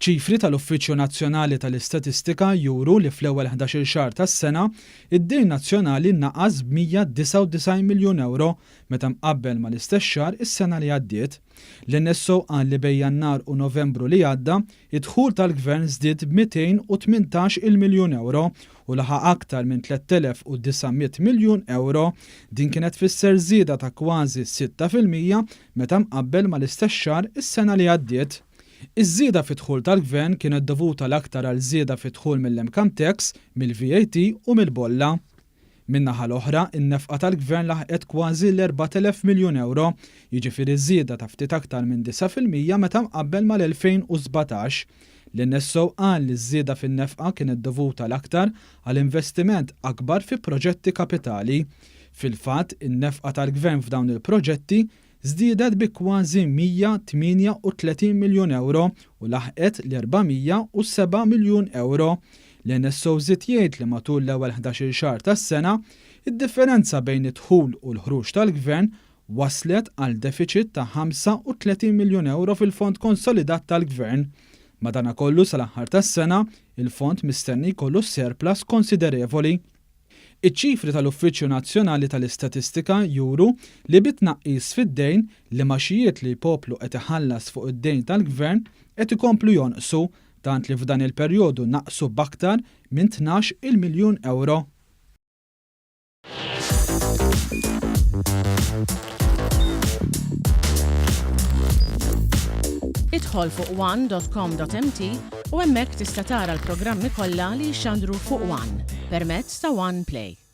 Ċifri tal-Uffiċċju Nazzjonali tal-Istatistika juru li fl-ewwel 11-il xahar tas-sena, id-dejn nazzjonali naqas b'199 miljun ewro meta mqabbel mal-istess xahar is-sena li għaddiet. L-NSO qal li bejn Jannar u Novembru li għadda, id-dħul tal-Gvern żdied b'218 il miljun ewro u laħaq aktar minn 3,900 miljun ewro. Din kienet tfisser żieda ta' kważi 6% meta mqabbel mal-istess xahar is-sena li għaddiet. Iż-żieda fid-dħul tal-Gvern kienet dovuta l-aktar għal żieda fid-dħul mill-income tax, mill-VAT u mill-bolla. Min-naħa l-oħra, in-nefqa tal-Gvern laħqet kważi l-4,000 miljun ewro, jiġifieri żieda ta' ftit aktar minn 9% meta mqabbel mal-2017. L-NSO qal li ż-żieda fin-nefqa kienet dovuta l-aktar għal investiment akbar fi proġetti kapitali. Fil-fatt, in-nefqa tal-Gvern f'dawn il-proġetti żdiedet bi kważi 138 miljun ewro u laħqet l-407 miljun ewro. L-NSO żied jgħid li matul l-ewwel 11-il xahar tas-sena, id-differenza bejn id-dħul u l-ħruġ tal-Gvern waslet għal defiċit ta' 35 miljun ewro fil-fond konsolidat tal-Gvern. Madanakollu sal-aħħar tas-sena, il-fond mistenni jkollu surplus konsiderevoli. Iċ-ċifri tal-Uffiċċju Nazzjonali tal-Istatistika juru li bi tnaqqis fid-dejn, l-imgħaxijiet li l-poplu qed iħallas fuq id-dejn tal-Gvern qed ikomplu jonqsu, tant li f'dan il-perjodu naqsu b'aktar minn 12-il miljun ewro. Idħol fuq one.com.mt u hemmhekk tista' tara l-programmi kollha li jixxandru fuq One permezz ta' One Play.